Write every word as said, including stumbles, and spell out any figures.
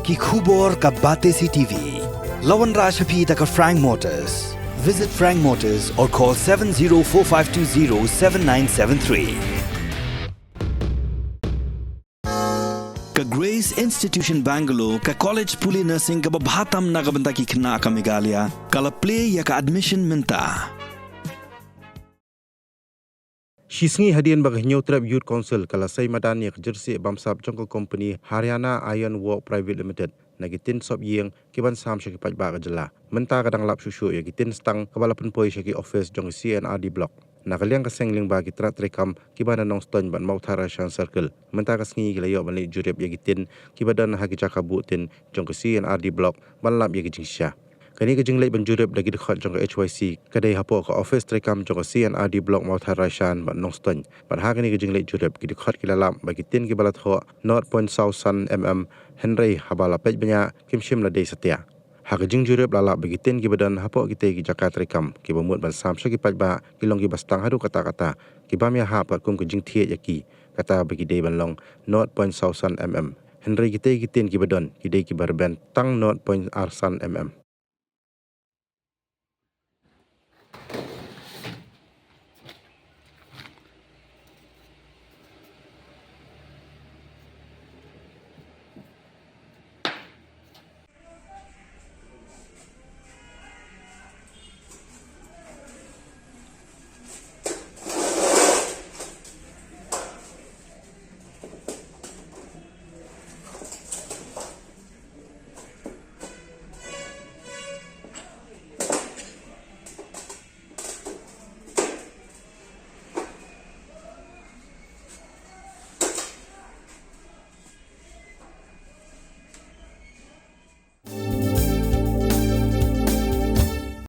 Ki khubor ka Batesi TV. La wanrah sha phi da ka Frank Motors. Visit Frank Motors or call seven zero four five two zero seven nine seven three. Ka Grace Institution Bangalore, ka college pule nursing kaba bha tam na ka bynta ki khynnah ka Meghalaya, ka la plie ïa ka admission mynta. Shi sngi hadien ba ka Hynñiewtrep Youth Council ka la sei madan ïa ka jyrsieh bamsap jong ka company Haryana Iron Works Private Limited na ki tin sop ïing kiban sam sha ki paidbah ka jylla. Mynta ka dang lap shuh shuh ïa ki tin stang kaba la pynpoi sha ki office jong ka C&RD Block. Na ka liang ka seng lyngba ki tnat treikam kiba na Nongstoiñ bad Mawthadraishan Circle, mynta ka sngi ki la ïoh ban leit jurip ïa ki tin kiba don ha ki jaka buh tin jong ka C&RD Block ban lap ïa ki jingshisha. Kane ka jingleit ban jurip da ki dkhot jong ka H Y C ka dei hapoh ka office treikam jong ka C&RD Block Mawthadraishan bad Nongstoiñ. Bad ha kane ka jingleit jurip, ki dkhot ki la lap ba ki tin kiba la thoh nought point saw san mm, hynrei haba la peit bniah kim shym la dei satia. Ha ka jingjurip la lap ba ki tin kiba don hapoh kitei ki jaka treikam kiba mut ban sam sha ki paidbah ki long kiba stang haduh katta katta, ki bam ïahap katkum ka jingthied ïa ki, kata ba ki dei ban long nought point saw san mm. Hynrei kitei ki tin kiba don ki dei kiba rben tang nought point ar san mm.